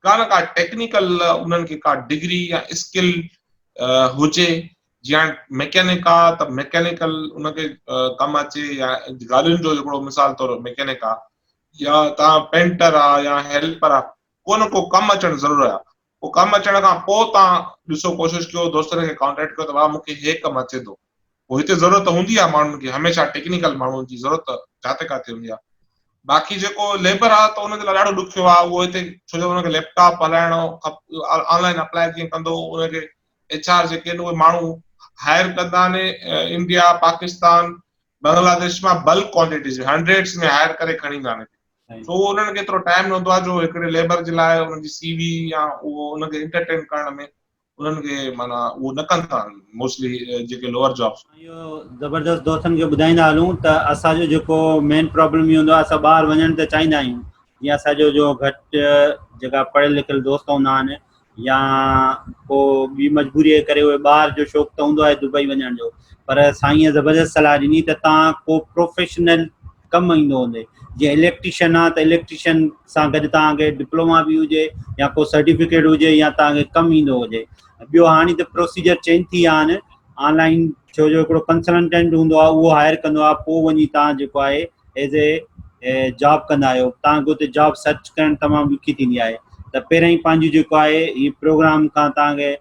ڪا نه ڪا ٽيڪنيڪل انهن کي ڪا ڊگري يا اسڪل هجي جيئن ميڪينڪ آ ته ميڪينيڪل ان کي ڪم اچي يا گاڏين جو هڪڙو مثال طور ميڪينڪ آ يا تان پينٽر آ يا هيلپر آ ڪو نه ڪو ڪم اچڻ ضرور آ پوء ڪم اچڻ کان پوء تان ڏسو ڪوشش ڪيو دوستن کي ڪانٽيڪٽ ڪيو ته ڀاء مون کي هي ڪم اچي ٿو پوء هتي ضرورت هوندي آهي ماڻهن کي هميشه ٽيڪنيڪل ماڻهن جي ضرورت جاتي ڪاتي هوندي آهي باقي جيڪو ليبر آهي ته ان جي لاء ڏاڍو ڏکيو آهي اهو هتي ڇو جو ان کي ليپ ٽاپ هلائڻو آن لائن اپلائي ڪيئن ڪندو ان کي ايڇ آر جيڪي آهن اهي ماڻهو هائر ڪندا آهن انڊيا پاڪستان بنگلاديش مان بلڪ ڪوانٽيٽيز ۾ هنڊريڊس ۾ هائر ڪري کڻي ايندا آهن سو انهن کي ايترو ٽائيم نه هوندو آهي جو هڪڙي ليبر جي لاء ان جي سي وي يا اهو ان کي انٽرٽين ڪرڻ ۾ انهن کي معنيٰ اهو نه ڪن ٿا موسٽلي جيڪي لوئر جابس. اهو زبردست دوستن کي ٻڌائيندا هلون ته اسان جو جيڪو مين پرابلم اهو هوندو آهي اسان ٻاهر وڃڻ ته چاهيندا آهيون جيئن اسان جو جو گهٽ جيڪا پڙهيل لکيل دوست هوندا آهن يا ڪو ٻي مجبوري جي ڪري اهي ٻاهر جو شوق ته هوندو آهي دبئي وڃڻ جو پر سائين زبردست صلاح ڏني ته تان ڪو پروفيشنل ڪم ايندو هوندي جيئن اليڪٽريشن آ ته اليڪٽريشن سان گڏ توهان کي ڊپلوما به هجي يا ڪو سرٽيفڪيٽ هجي يا توهان کي ڪم ايندو هجي ٻيو هاڻي ته پروسيجر چينج ٿي ويا آهن آن لائن ڇو جو هڪڙو ڪنسلٽنٽ هوندو آهي اهو هائر ڪندو آهي پوء وڃي توهان جيڪو آهي ايز اي جاب ڪندا آهيو توهان کي اتي جاب سرچ ڪرڻ تمام ڏکي ٿيندي آهي ته پهريان ئي پنهنجو جيڪو آهي هي پروگرام کان توهان کي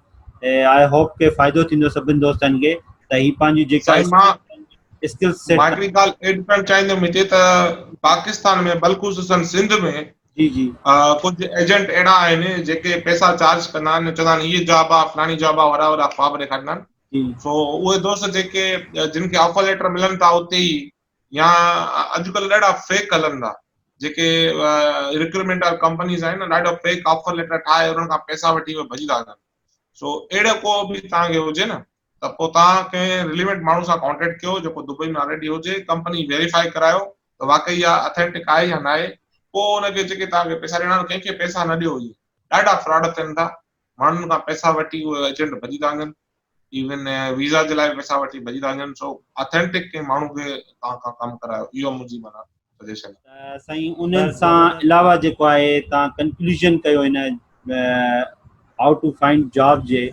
I hope ڪي فائدو ٿيندو سڀني دوستن کي ته هي پنهنجي جيڪا اسڪل سيٽ مان هڪڙي ڳالهه ايڊ ڪرڻ چاهيندم هتي ته پاڪستان ۾ بلخصوصن سنڌ ۾ جي جي ڪجهه ايجنٽ اهڙا آهن جيڪي پئسا چارج ڪندا آهن چوندا آهن هي جاب آ فلاڻي جاب آ وڏا وڏا خواب ڏيکاريندا آهن سو اهي دوست جيڪي جن کي آفر ليٽر ملن ٿا اتي ئي يا اڄڪلهه ڏاڍا فيڪ هلن ٿا جيڪي ريڪروٽمينٽ وارا ڪمپنيز آهن ڏاڍا فيڪ آفر ليٽر ٺاهي انهن کان پئسا وٺي اهي ڀڄي ٿا وڃن سو اهڙو ڪو به توهان کي هجي نه ته پوء توهان ڪنهن رليونٽ ماڻهو سان ڪانٽيڪٽ ڪيو جيڪو دبئي ۾ آلريڊي هجي، ڪمپني ويريفائي ڪرايو ته واقعي اها اٿينٽڪ آهي يا ناهي، پوء ان کي جيڪي توهان کي پئسا ڏيڻا آهن ڪنهن کي پئسا نه ڏيو اهي ڏاڍا فراڊ ٿين ٿا ماڻهن کان پئسا وٺي اهي ايجنٽ ڀڄي ٿا وڃن ايون ويزا جي لاء به پئسا وٺي ڀڄي ٿا وڃن سو اٿينٽڪ ڪنهن ماڻهو کي توهان کان ڪم ڪرايو اهو منهنجي معنيٰ سجيشن آهي. سائين انهن سان علاوه جيڪو آهي توهان ڪنڪلوزن ڪيو هن how to find job جي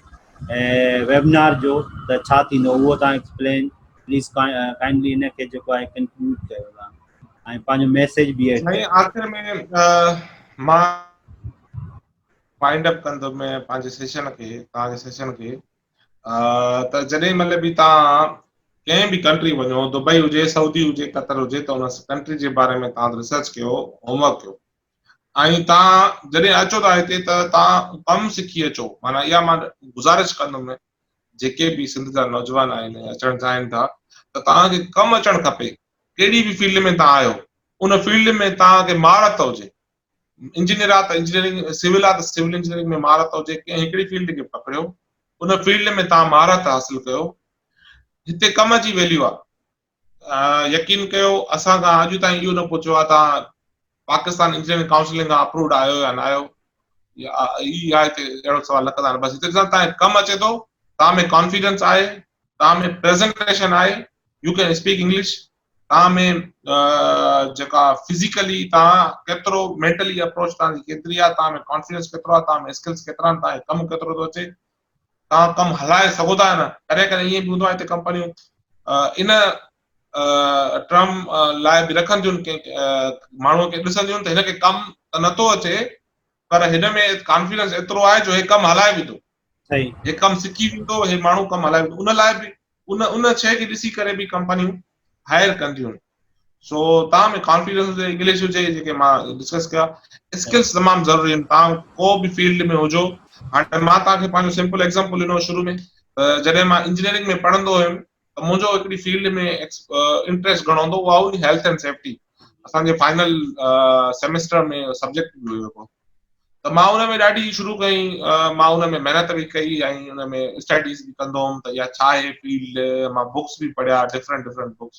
ويبنار جو ته ڇا ٿيندو اهو تان ايڪسپلين پليز ڪائنڊلي ان کي جيڪو آهي ڪنڪلوڊ ڪيو تان ۽ پنهنجو ميسيج به ايڊ سائين آخر ۾ مان وائنڊ اپ ڪندم پنهنجي سيشن کي توهان جي سيشن کي ته جڏهن مطلب به توهان ڪنهن به ڪنٽري وڃو، دبئي هجي، سعودي هجي، قطر هجي ته ان ڪنٽري جي باري ۾ توهان ريسرچ ڪيو، هوم ورڪ ڪيو ۽ توهان جڏهن اچو ٿا هتي ته توهان ڪم سکي اچو. معنيٰ اها مان گذارش ڪندم جيڪي به سنڌ جا نوجوان آهن ۽ اچڻ چاهين ٿا ته توهان کي ڪم اچڻ کپي. ڪهڙي به فيلڊ ۾ توهان آهيو ان فيلڊ ۾ توهان کي مهارت هجي. انجنيئر آ ته انجنيئرنگ، سول آ ته سول انجنيئرنگ ۾ مهارت هجي. ڪنهن هڪڙي فيلڊ کي پڪڙيو ان فيلڊ ۾ توهان مهارت حاصل ڪيو. هتي ڪم جي ويليو آ. يقين ڪيو اسان کان اڄ تائين اهو نه پڇيو آ توهان پاڪستان انجنيئرنگ ڪائونسلنگ کان اپرووڊ آهيو يا نه آهيو يا اها هتي اهڙو سوال نه ڪندا آهن. بس هتي ڏسندا توهان کي ڪم اچي ٿو، توهان ۾ ڪانفيڊنس آهي، توهان ۾ پريزنٽيشن آهي، يو can speak English, توهان ۾ جيڪا فزيڪلي توهان ڪيترو مينٽلي اپروچ توهان جي ڪيتري آهي، توهان ۾ ڪانفيڊنس ڪيترو آهي، توهان ۾ اسڪلس ڪيترا آهن، توهان کي ڪم ڪيترو ٿو اچي، توهان ڪم هلائي سگهو ٿا يا نه. ڪڏهن ڪڏهن ائين به هوندو آهي هتي ڪمپنيون ان ٽرم لاء به رکنديون ڪنهن ماڻهوء کي ڏسنديون ته هن کي ڪم ته نٿو اچي پر هن ۾ ڪانفيڊنس ايترو آهي جو هي ڪم هلائي ويندو، هي ڪم سکي ويندو، هي ماڻهو ڪم هلائي ويندو. ان لاء به ان ان شيء کي ڏسي ڪري به ڪمپنيون هائر ڪنديون. سو توهان ۾ ڪانفيڊنس هجي، انگلش هجي، جيڪي مان ڊسڪس ڪيا اسڪلس تمام ضروري آهن. توهان ڪو به فيلڊ ۾ هجو. هاڻي مان توهان کي پنهنجو سمپل ايگزامپل ڏنو شروع ۾ ته جڏهن مان انجنيئرنگ ۾ پڙهندو هيم ته منهنجو هڪڙي فيلڊ ۾ انٽريسٽ گهڻو هوندو اها هئي هيلٿ اينڊ سيفٽي. اسان جي فائنل سيمسٽر ۾ سبجيڪٽ به هيو هڪڙو ته مان ان ۾ ڏاڍي شروع ڪئي، مان ان ۾ محنت به ڪئي ۽ ان ۾ اسٽڊيز به ڪندو هوم ته اها ڇا آهي فيلڊ. مان بڪس به پڙهيا، ڊفرنٽ ڊفرنٽ بڪس،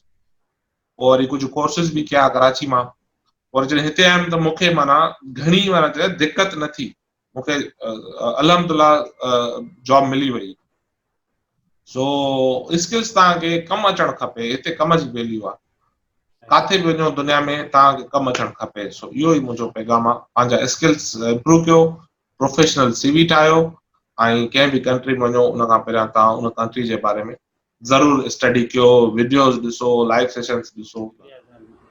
پوء وري ڪجهه ڪورسز به ڪيا ڪراچي مان. پوء وري جڏهن هتي آيم ته مون کي معنيٰ گهڻي معنيٰ چئي دقت نه ٿي، مون کي الحمد لله جاب ملي وئي. سو اسڪلس توهان کي ڪم اچڻ کپي، هتي ڪم جي ويليو آهي، ڪاٿي به وڃو دنيا ۾ توهان کي ڪم اچڻ کپي. سو اهو ئي منهنجو پيغام آهي، پنهنجا اسڪلس امپروو ڪيو، پروفيشنل سي وي ٺاهيو ۽ ڪنهن به ڪنٽري ۾ وڃو ان کان پهريان توهان ان ڪنٽري جي باري ۾ ضرور اسٽڊي ڪيو، وڊيوز ڏسو، لائيو سيشنز ڏسو.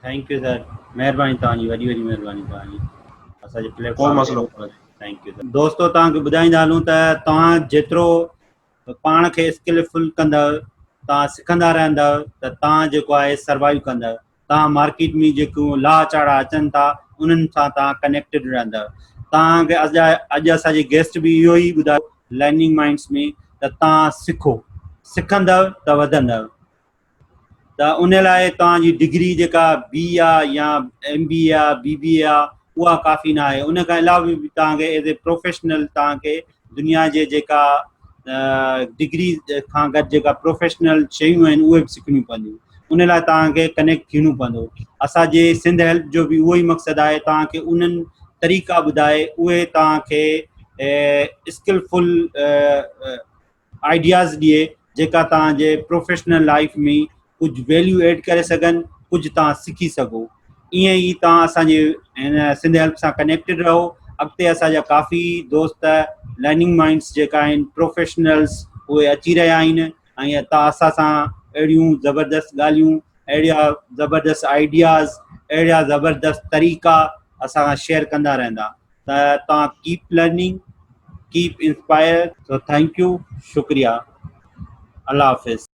Thank you سر، مهرباني توهان جي، وڏي وڏي مهرباني توهان جي اسان جي پليٽ ڪو مسئلو ڪونهي. Thank you دوستو. توهان کي ٻڌائيندا هلون ته توهان جيترو پاڻ کي اسڪل فل ڪندؤ، توهان سکندا رهندؤ ته توهان جيڪو آهي سروائيو ڪندؤ. توهان مارڪيٽ ۾ جيڪو لاها چاڙها اچن ٿا انهن سان توهان ڪنيڪٽيڊ رهندؤ. توهان کي اڄ اسان جي گيسٽ به اهو ئي ٻڌايو لرننگ مائنڊس ۾ ته توهان سکو، سکندؤ ته وڌندؤ. ته ان لاء توهان جي ڊگري جيڪا بي آ يا ايم بي اي آ، بي بي اي آ، اها ڪافي نه آهي. ان کان علاوه به توهان کي ايز اي پروفيشنل توهان کي دنيا جي جيڪا ڊگري کان گڏ جيڪا پروفيشنل شيون آهن اهي به سکڻيون پونديون. ان لاء توهان کي ڪنيڪٽ ٿيڻو پوندو. اسان جي سنڌ هيلپ جو به اهو ئي مقصد آهي توهان کي انهن طريقا ٻڌائي اهي توهان کي اسڪلفل آئيڊياز ڏئي جيڪا توهان جي پروفيشنل لائف ۾ ڪجهه ويليو ايڊ ڪري سگهن، ڪجهه توهان سکي سگهو. ائين ئي توهان اسان جي هن سنڌ هيلپ سان ڪنيڪٽيڊ رهو. اڳتي اسان جا ڪافي دوست لرننگ مائنڊس جيڪا آهن پروفيشنلز اهي اچي رهيا آهن ۽ توهان اسان سان اهڙيون زبردست ڳالهيون، اهڙا زبردست آئيڊياز، اهڙا زبردست طريقا اسان سان شيئر ڪندا رهندا. ته توهان keep learning, keep inspire. So thank you, شڪريا، الله حافظ.